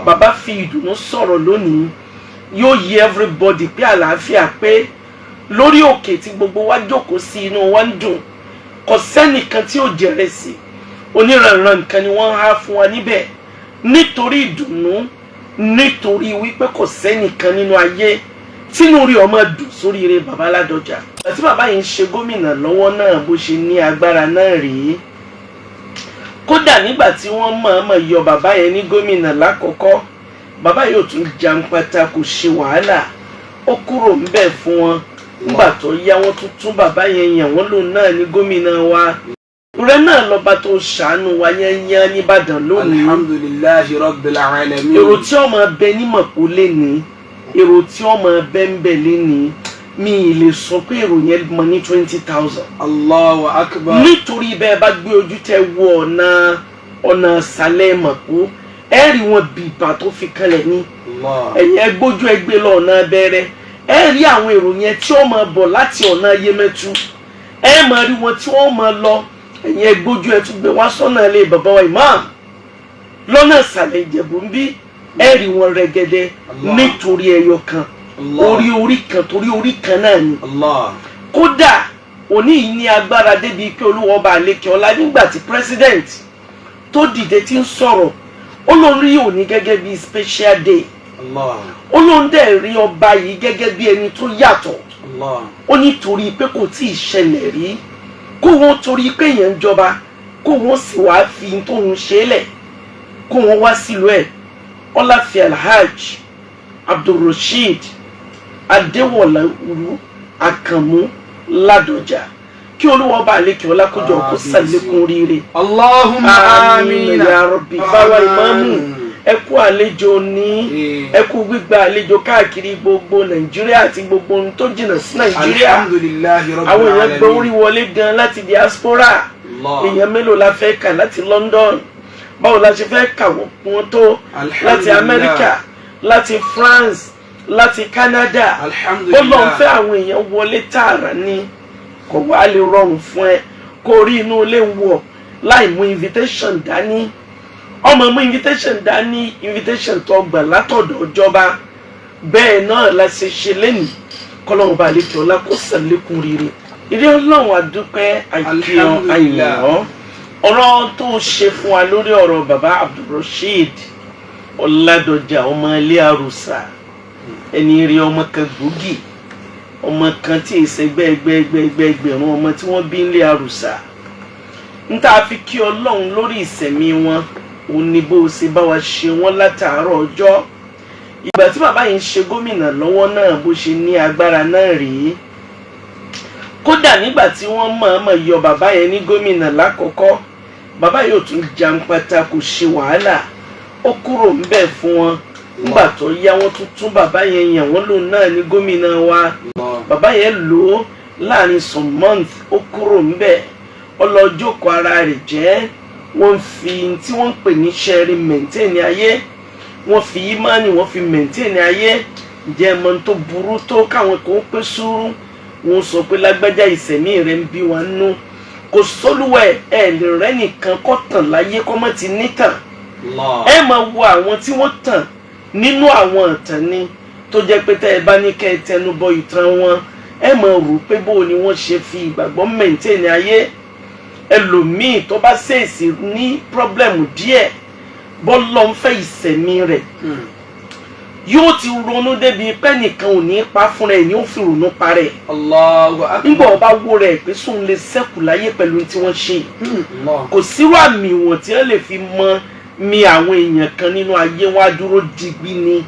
Bàbá fi ìdùnnú sọ̀rọ̀ lónìí, yóò yí everybody pé àlàáfíà, pé lórí òkè tí gbogbo wa jókòó sí, inú wa ń dùn. Kò sẹ́nìkan tí ò jẹrẹ sí, oníranran nǹkan ni wọ́n há fún wa níbẹ̀ nítorí ìdùnnú, nítorí wípé kò sẹ́nìkan nínú ayé tínú rí ọmọ dùn sórí eré bàbá Ládọjà. Àti bàbá yìí ń ṣe gómìnà lọ́wọ́ náà, bó ṣe ní agbára náà rèé. Kódà nígbà tí wọ́n mọ̀ọ́mọ̀ yọ bàbá yẹn ní gómìnà lákọ̀ọ́kọ́, bàbá yóò tún jàǹpátá, kò ṣe wàhálà, ó kúrò ńbẹ̀ fún wọn. Nígbà tó yá, wọ́n tún tún bàbá yẹn yàn, wọ́n lòun náà ní gómìnà wa rẹ náà lọ́ba tó ṣàánú wa yẹn yán nìbàdàn lónìí. Alhamdulillahi rabbil alamin. Èrò tí ó máa bẹ ní Mọ̀pó lénìí, èrò tí ó máa bẹ ń bẹ lénìí, mi ì lè sọ pé èrò yẹn mọ ní 20,000. Allahu akbar. Nítorí bẹ́ẹ̀ bá gbé ojú tẹ wo ọ̀nà ìsàlẹ̀ Mọ̀pó, ẹ rí wọn bìbà tó fi kanlẹ̀ ní. Allah. Ẹ̀yìn ẹgbójú ẹgbẹ́ lọ ọ̀nà abẹ́rẹ́, ẹ rí àwọn èrò yẹn tí ó máa bọ̀ láti ọ̀nà Yemẹtu, ẹ máa rí wọn tí wọ́n máa lọ. Ẹ̀yìn ẹgbójú ẹ tún gbé wá sọ́nà ilé bàbá wa imam lọ́nà ìsàlẹ̀ Ìjẹ̀bú ń bí, ẹ rí wọn rẹ́gẹ́dẹ́. Allah. Nítorí ẹyọ kan, Allah. orí kan, torí orí kan náà ni. Allah. Kódà òní yìí ní agbára débi pé Olúwa ọba àlekè ọlá, nígbà tí president tó dìde tí ń sọ̀rọ̀, ó lóun rí òní gẹ́gẹ́ bí special day. Allah. Ó lóun dẹ̀ rí ọba yìí gẹ́gẹ́ bí ẹni tó yàtọ̀. Allah. Ó nítorí pé kò tí ì ṣẹlẹ̀ rí kó wọ́n torí pé èèyàn ń jọba, kó wọ́n sì wá fi tóun ṣe é lẹ̀, kó wọ́n wá sílùú ẹ̀. Ọláfi Alhaj Abdulrasheed Adéwọ̀lú Àkànmú Ládọjà, kí Olúwa ọba àlekè ọlákójọ kó sàlékún rírè. Allahumma Àmín amina. ya Rabbi. Báwa ìmáàmù, ẹ kú àlejò ní, ẹ kú gbígba àlejò káàkiri gbogbo Nàìjíríà àti gbogbo ohun tó jìnnà sí Nàìjíríà. Alhamdulillahi rabbil Àwọn èèyàn gbọ́ alamin. orí wọlé gan láti diaspora. Allah. Èèyàn mélòó la fẹ́ kà láti London? Báwo la ṣe fẹ́ kà wọ́n tó láti Alhamdulillah. Amẹ́ríkà, láti France, láti Canada? Alhamdulillah. Ó lọ́n fẹ́ àwọn èèyàn wọlé tààrà ní, kò wá lè rọrùn fún ẹ kó rí inú ilé wọ̀ láì mú invitation dání. Ọmọ mú invitation dání, invitation tó gbà látọ̀dọ̀ ìjọba. Bẹ́ẹ̀ náà la ṣe ṣe lẹ́nìí. Kọ́lọ́run bá lè kí ọlá kó sàlékún rere ìrí. Ọlọ́run, àdúpẹ́, àìkíyàn. Alhamdulillah. Àyìnbó ọ̀rọ̀ tó ṣe fún wa lórí ọ̀rọ̀ baba Abdulrasheed Ọ̀làdọ̀jà, ọmọ ilé àrùsà, ẹni rí, ọmọ kan gbòógì, ọmọ kan tí èsì ẹgbẹ́ẹgbẹ́ẹgbẹ́ẹgbẹ̀rún ọmọ tí wọ́n bí nílé àrùsà ń tá a fi kí Ọlọ́run lórí ìsẹ̀mí wọn, òun ni bó o ṣe bá wa ṣe wọ́n látàárọ̀ ọjọ́. Ìgbà tí bàbá yìí ń ṣe gómìnà lọ́wọ́ náà, bó ṣe ní agbára náà rèé. Kódà nígbà tí wọ́n mọ̀ọ́mọ̀ yọ bàbá yẹn ní gómìnà lákọ̀ọ́kọ́, bàbá yóò tún jàǹpátá, kò ṣe wàhálà, ó kúrò ńbẹ̀ fún wọn. Nígbà tó yá, wọ́n tún tún bàbá yẹn yàn, wọ́n lòun náà ní gómìnà wa. Allah. Bàbá yẹn lò ó láàrin some months, ó kúrò ńbẹ̀, ó lọ jókòó ara rẹ̀ jẹ́. Wọ́n fi tí wọ́n ń pè ní sharing maintain ayé, wọ́n fi ìmánì, wọ́n fi maintain ayé. Ǹjẹ́ ẹ mọ̀ tó burú tó káwọn kan pé sùúrù, wọ́n sọ pé lágbájá, ìsẹ̀mí rẹ̀ ń bí wa nú, kò sólúwẹ̀ ẹ̀ lè rẹ́ nìkan kọ́ tàn láyé kọ́ mọ́ ti nítàn. Allah. Ẹ máa wo àwọn tí wọ́n tàn nínú àwọn ìtàn ni, tó jẹ́ pé tẹ́ ẹ bá ní kẹ́ ẹ tẹnu bọ ìtàn wọn, ẹ máa rò pé bó ni wọ́n ṣe fi ìgbàgbọ́ maintain ayé. Ẹlòmíì tó bá ṣèèṣì ní problem díẹ̀, bọ́lọ́ ń fẹ́ ìsẹ̀mí rẹ̀, yóò ti ronú débi pé nìkan ò ní pa fúnra ẹ̀ ní ó fi ronú parẹ́. Allahu akbar. Nígbà ọba wo rẹ̀ pé sóun lè ṣẹ́kù láyé pẹ̀lú tí wọ́n ṣe yìí. Allah. Kò sírò àmì ìwọ̀n tí wọ́n lè fi mọ mi àwọn èèyàn kan nínú ayé, wọn á dúró digbí ni,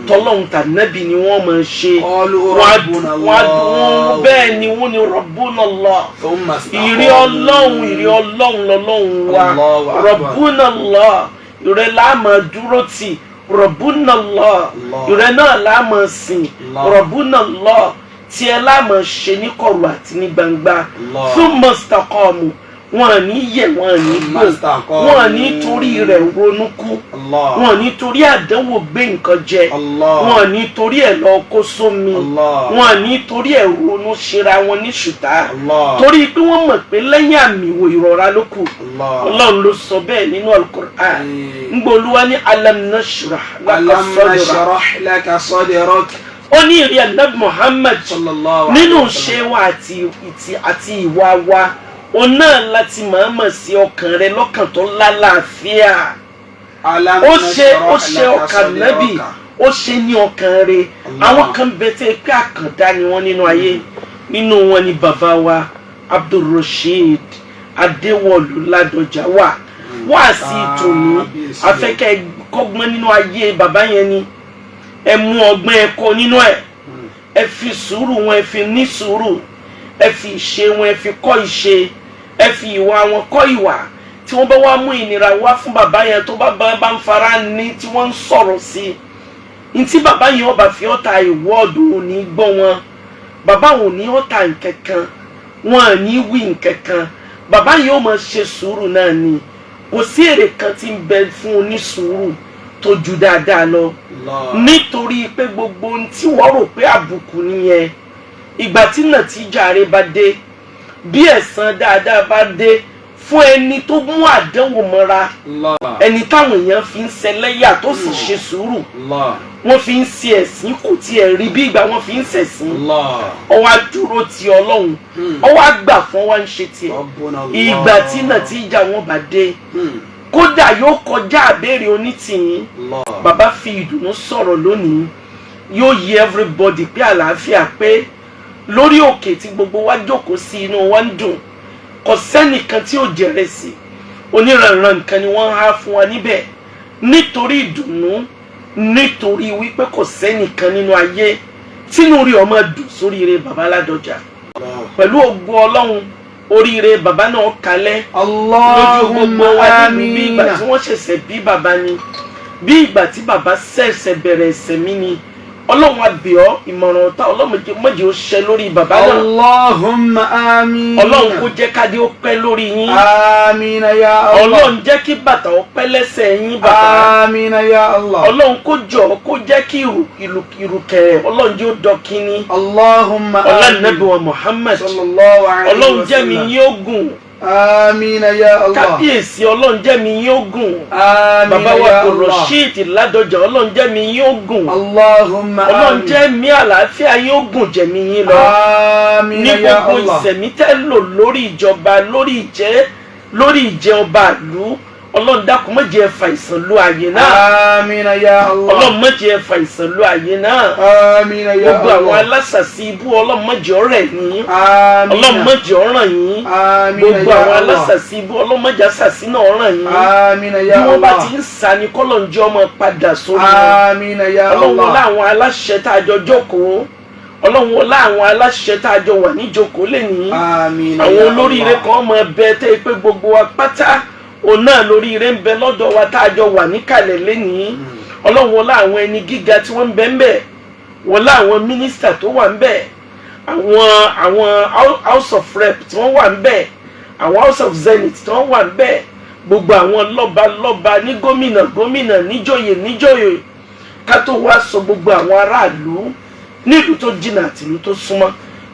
tọ́lọ́hun tànẹ́bì ni wọ́n máa ṣe. Qalu Wọ́n á rabbuna wọ́n á Allah. Bẹ́ẹ̀ ni wọ́n ní rabbuna Allah. Thumma istaqamu. Ìrí Ọlọ́run, ìrí Ọlọ́run lọ́lọ́run wa. Allahu akbar. Rabbuna Allah, ìrẹ́ la máa dúró tì. Rabbuna Allah, Allah. ìrẹ́ náà la máa sìn. Allah. Rabbuna Allah, tiẹ̀ la máa ṣe ní kọ̀rọ̀ àti ní gbangba. Allah. Thumma istaqamu, Wọn à ní yẹ̀, wọn à ní gbò, Mastaqamu. wọn à ní torí rẹ̀ ronú kú, Allah. wọn à ní torí àdánwò gbé nǹkan jẹ, Allah. wọn à ní torí ẹ̀ lọ kó sómi, Allah. wọn à ní torí ẹ̀ ronú ṣera wọn ní ṣùtá, Allah. torí pé wọ́n mọ̀ pé lẹ́yìn àmì ìwò ìrọ̀ra ló kù. Allah. Ọlọ́run ló sọ bẹ́ẹ̀ nínú Al-Qur'an. Ngbọ̀lúwa ní alam nashrah laka Alam sadrak. nashrah laka sadrak. Ó ní ìrí Ànábì Muhammad, Sallallahu alayhi nínú wa sallam. ṣe wa àti ìwà wa, òun náà láti mọ̀ọ́mọ̀ sí ọkàn rẹ lọ́kàn tó lálàáfíà. Alam Ó ṣe ó nashrah ṣe laka ọkàn nábì sadraka. ó ṣe ní ọkàn rẹ. Allah. Àwọn kan bẹ tẹ pé àkàndá ni wọ́n nínú ayé. Nínú wọn ni bàbá wa Abdulrasheed Adéwọlú Ládọjà wà. Wá sí tòní, Kábíyèsí. afẹ́kẹ́ kọ́gbọ́n nínú ayé bàbá yẹn ni. Ẹ mú ọgbọ́n ẹ kọ́ nínú ẹ̀. Ẹ fi sùúrù wọn, ẹ fi ní sùúrù, ẹ fi ìṣe wọn, ẹ fi kọ́ ìṣe, ẹ fi ìwà wọn kọ́ ìwà. Tí wọ́n bá wá mú ìnira wá fún bàbá yẹn, tó bá ń fara ní tí wọ́n ń sọ̀rọ̀ sí i, ntí bàbá yẹn ọba fi ọ̀tá ìwọ́ọ̀dù ò ní gbọ́ wọn. Bàbá wọn ò ní ọ̀tá nkankan, wọn à ní wí nkankan. Bàbá yẹn ó máa ṣe sùúrù náà ni. Kò sí èrè kan tí ń bẹ fún onísùúrù tó ju dáadáa lọ. Allah. Nítorí pé gbogbo ohun tí wọ́n rò pé àbùkù nìyẹn, ìgbà tí nàtíjà rẹ bá dé, bí ẹ̀san dáadáa bá dé fún ẹni tó mú àdánwò mọ́ra, Allah. ẹni táwọn èèyàn fi ń ṣẹlẹ́yà tó sì ṣe sùúrù, Allah. wọ́n fi ń ṣe ẹ̀sín, kò tiẹ̀ rí bí ìgbà wọ́n fi ń ṣẹ̀sín. Allah. Ó wá dúró ti Ọlọ́run, ó wá gbà fún wa ń ṣe tiẹ̀. Rabbuna Allah. Ìgbà tí nàtíjà wọn bá dé, kódà yóò kọjá àbẹ̀rẹ̀ onítìyín. Allah. Bàbá fi ìdùnnú sọ̀rọ̀ lónìí. Yóò yẹ everybody pé àlàáfíà pé lórí òkè tí gbogbo wa jókòó sí, inú wa ń dùn. Kò sẹ́nìkan tí ò jẹrẹ sí. Oníranran nǹkan ni wọ́n há fún wa níbẹ̀ nítorí ìdùnnú, nítorí wípé kò sẹ́nìkan nínú ayé tínú rí ọmọ dùn sóríire bàbá Ládọjà. Allah. Pẹ̀lú ògo Ọlọ́run, oríire bàbá náà kalẹ̀ lójú gbogbo Allahumma wa nínú bí ìgbà amina. tí wọ́n ṣẹ̀ṣẹ̀ bí bàbá ni, bí ìgbà tí bàbá ṣẹ̀ṣẹ̀ bẹ̀rẹ̀ ẹ̀sẹ̀ mi ni. Ọlọ́run, a bẹ̀ ọ́, ìmọ̀ràn ọ̀tá, Ọlọ́run má jẹ́ ó ṣẹ lórí bàbá náà. Allahumma amina. Ọlọ́run kó jẹ́ kádé ó pẹ́ lórí yín. Amina ya Allah. Ọlọ́run jẹ́ kí bàtà ó pẹ́ lẹ́sẹ̀ yín, bàbá. Amina ya Allah. Ọlọ́run kó jọ kó jẹ́ kí ìrùkẹ̀rẹ̀, Ọlọ́run jẹ́ ó dọ̀kínní. Allahumma Ọlọ́run wa Muhammad. Sallallahu alayhi Ọlọ́run wa jẹ́ mi sallam. yín ó gùn. Amina ya Allah. Kábíyèsí, Ọlọ́run jẹ́ mi yín ó gùn. Amina Bàbá wa ya kò Allah. Rasheed Ládọjà, Ọlọ́run jẹ́ mi yín ó gùn. Allahumma Ọlọ́run amin. jẹ́ mi àlàáfíà yín ó gùn jẹ̀mí yín lọ Amina ní ya gbogbo Allah. ìsẹ̀mí tẹ́ lò lórí ìjọba, lórí ìjẹ́ ọba ìlú. Ọlọ́run dákun, má jẹ́ ẹ fàìsàn lo àyè náà. Amina ya Allah. Ọlọ́run, má jẹ́ ẹ fàìsàn lo àyè náà. Amina ya Gbogbo àwọn Allah. alásàsí ibú, Ọlọ́run má jẹ́ ọ̀rẹ́ yín. Amina. Ọlọ́run má jẹ́ ọ̀ràn yín. Amina Gbogbo ya àwọn Allah. alásàsí ibú, Ọlọ́run má jẹ́ àsàsí náà ọ̀ràn yín. Amina Bí ya wọ́n bá Allah. ti ń sa ni kọ́lọ̀ ń jẹ́ ọmọ padà sórí wọn. Amina ya Ọlọ́run wọlé Allah. àwọn aláṣẹ tá a jọ jókòó. Ọlọ́run wọlé àwọn aláṣẹ tá a jọ wà níjókòó lẹ́nìí. Amina Àwọn ya olóríire Allah. kan mọ ẹbẹ tẹ́ pé gbogbo wa pátá òun náà lóríire ń bẹ lọ́dọ̀ wa tá a jọ wà níkàlẹ̀ lẹ́nìí. Ọlọ́run wọlé àwọn ẹni gíga tí wọ́n ń bẹ ń bẹ, wọlé àwọn mínísítà tó wà ń bẹ, àwọn House of Rep tí wọ́n wà ń bẹ, àwọn House of Zenith tí wọ́n wà ń bẹ, gbogbo àwọn lọ́ba lọ́ba ní gómìnà gómìnà, níjòyè níjòyè, ká tó wá sọ gbogbo àwọn aráàlú nílùú tó jìnnà àtìlú tó súnmọ́.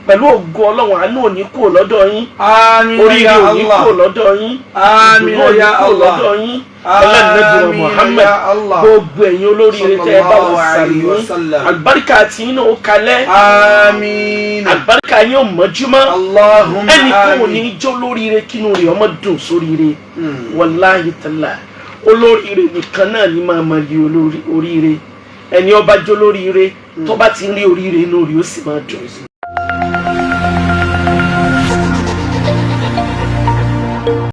Pẹ̀lú ògo Ọlọ́run, àánú ò ní kúrò lọ́dọ̀ yín. Amina Oríire ya ò ní Allah. kúrò lọ́dọ̀ yín. Amina Ìdùnnú ò ní ya kúrò Allah. lọ́dọ̀ yín. Ọlọ́nàbí Amina Muhammad. ya Allah. Gbogbo ẹ̀yin olóríire tẹ́ ẹ bá wà Sallallahu alayhi wa sàmì, sallam. àlùbáríkà àti yín náà ó kalẹ̀. Amina. Àlùbáríkà yín ò mọ́júmọ́. Allahumma Ẹnì kan ò ní amin. jó lóríire kínú rẹ̀ ọmọ dùn sóríire. Wàláhì tàlà, olóríire nìkan náà ní máa ma di oríire. Ẹni ọba jó lóríire, tó bá ti ń rí oríire, inú rẹ̀ ó sì máa dùn.